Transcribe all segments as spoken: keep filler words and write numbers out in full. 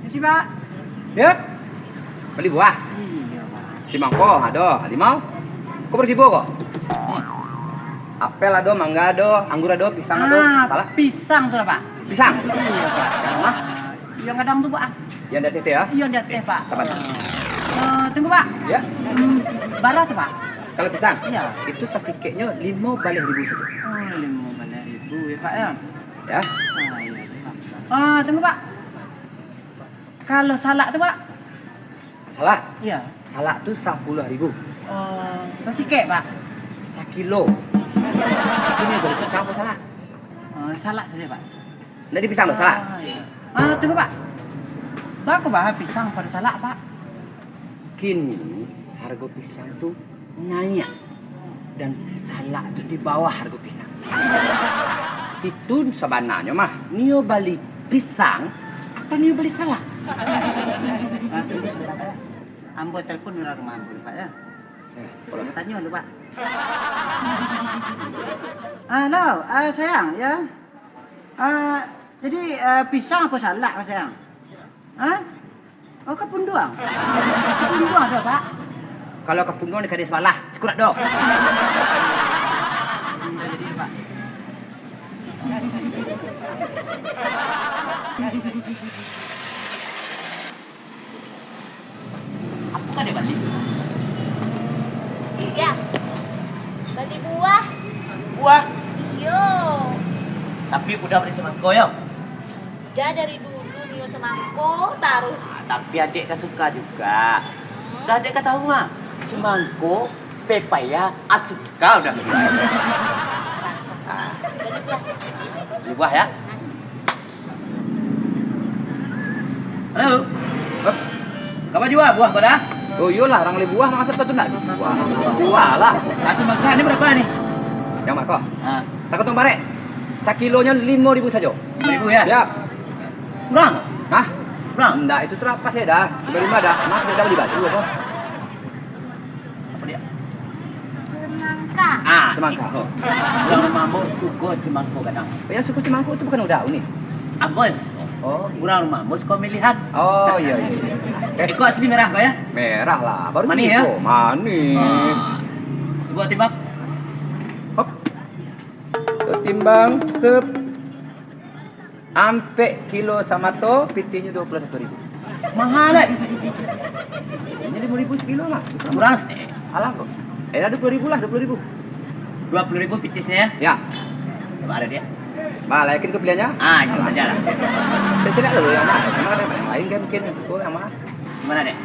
Si, Pak. Yo. Bali buah. Iyo, Pak. Si mangko ado, limau. Ko bali tibo ko? Hmm. Apel ado, mangga ado, anggur ado, pisang ado. Ah, salah. Pisang tu lah, Pak. Pisang? Iyo, Pak. Yang mana? Yang gadang tu, Pak. Yang di ateh tu, yo? Iyo, yang di ateh, Pak. Sabar. Eh, tunggu, Pak. Yo. Hmm, bara tu, Pak. Kalau pisang? Iyo. Itu sasikeknyo limo baleh ribu sajo. Oh, limo baleh ribu yo, Pak, yo? Yo. Ah, iyo, Pak. Ah, tunggu, Pak. Kalau salak tu, Pak? Salak? Iyo. Salak tu sapuluah ribu. Oh, sasikek, Pak? Sakilo. Tapi nio bali pisang apo salak? Oh, salak sajo, Pak. Ndak di pisang doh, salak? Ah, iyo. Ah, tunggu, Pak. Baa kok baa pisang pado salak, Pak? Kini hargo pisang tu naiak, dan salak tu di bawah hargo pisang. Situ sabananyo mah, nio bali pisang atau nio bali salak? Ambo telepon urang rumah ambo dulu, Pak, yo. Eh, ambo tanyo dulu, Pak. Halo, ah, sayang, yo. Ah, jadi, ah, pisang apo salak, sayang? Ha? Oh, kapunduang. Kapunduang tu, Pak. Kalau kapunduang di kadai sabalah, sikurak doh. Apo ka dibali? Iya. Bali buah. Buah? Iyo. Tapi uda bali samangko, yo? Uda dari dulu nio samangko taruih. Ah, tapi adek ka suka juga. Hmm. Uda adek ka tahu mah, samangko, pepaya, asuka uda. Ah. Bali buah. Bali buah, yo? Halo. Hop. Ka bajua buah ko dah? Oh, iyolah, urang bali buah, masa tu ndak jual? Jual lah. Satu mangkok ni bara ni? Nan mangkok? Ha. Takatuang barek. Sakilonyo limo ribu sajo. Limo ribu, yo? Yo. Kurang? Hah? Kurang? Ndak, itu tarapas se dah. Tibo-tibo dah. Masa dah bali baju apo? Apo dia? Semangka. Ah, semangka. Iko. Urang rumah ambo suko cimangko gadang. Yang suko cimangko tu bukan uda ni? Ambo. Oh, urang rumah ambo suko milihan. Oh, iyo, iyo. Eh. Iko asli merah ko, yo? Merah lah, baru manih, yo? Manih. Ah. Cubo timbang. Hop. Timbang, sep. Ampek kilo samato, pitihnyo duo puluah satu ribu. Mahal, eh? Ini limo ribu sakilo lah. Kurang se. Alah, bro. Eh, lah, duo puluah ribu lah, duo puluah ribu. Duo puluah ribu pitisnyo, yo? Yo. Coba ado dia. Bah, lah yakin ko piliannyo? Ah, itu sajo lah. Cek-cek dulu yang ma. Emang ado yang lain kan mungkin yang suko yang ma. Gimana, Dek?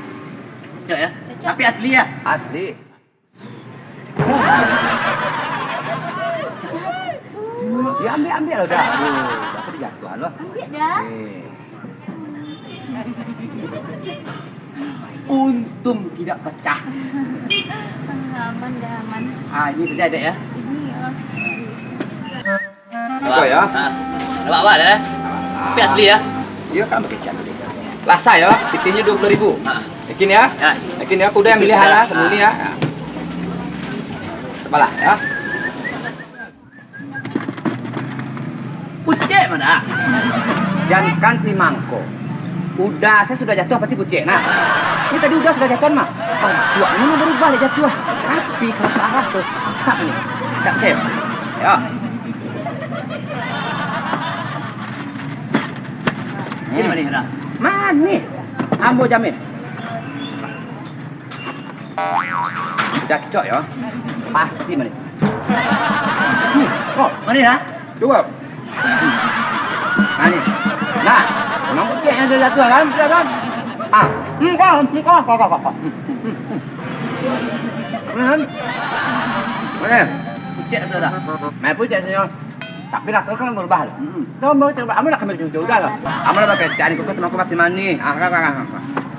Cocok, yo? Cocok. Tapi asli, yo? Asli. Jatuah. Ya, ambiak, ambiak lah dah. Aduh, aku dijatuahan loh. Ambiak dah. Eh. Untung tidak pecah. Aman dah, aman. Ah, ini sajo, Dek, yo. Ini, yo. Iko yo. Ha. Nampak awak dah? Tapi asli yo? Iyo kan bakecek tadi. Lah sah yo, pitihnyo duo puluah ribu. Ha. Yakin yo? Ha. Yakin yo, aku udah yang milihan lah, sebelum ni yo. Ha. Sabarlah yo. Pucek mah dah. Jankan si mangko. Uda se sudah jatuah pasti pucek. Nah, ini tadi uda sudah jatuah mah. Bantuaknyo mah barubah dek jatuah. Tapi kalau sudah raso, mantap ni. Tak percaya? Yo. Ini manih dah. Manih. Ambo jamin. Udah cocok yo. Pasti manih. Hmm. Oh, manih dah. Cukup. Nah, ni. Nah, memang pucek yang sudah jatuah kan? Sudah kan? Ah, hmm, kau, hmm, kau, kau, kau, kau. Hmm, hmm, hmm. Hmm. Boleh. Pucek sudah. Main pucek senyum. Tapi raso kan barubah lah. Hmm. Tahu mau coba, amun nak kami jauh-jauh dah lah. Amun nak pakai cari kukus, teman kukus manih. Ah, kan, kan, kan.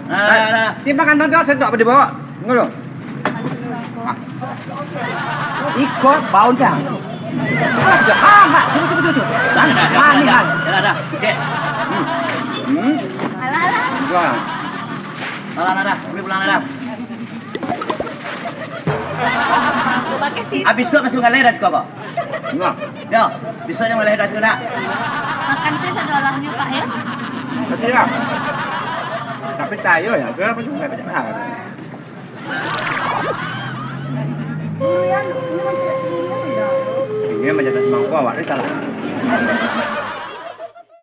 Nah, nah, nah. Simpan kantong tu, sedok apa dibawa? Tunggu dulu. Ah. Iko baun siang. Ah, mak, cukup, cukup, cukup, cukup. Dah, dah, dah, dah, dah, dah, dah. Cek. Hmm. Hmm. Alah, alah. Wah. Alah, alah, dah. Kami pulang, alah. Abih tu masuk ngalai dah siko ko. Nah. Yo, bisuak jan maleh dah sudah. Makan se sadolahnyo, Pak, yo. Makasih, yo. Tak picayo yo, kiro apo juo tak picayo. Ini macam tak semangko awak ni salah.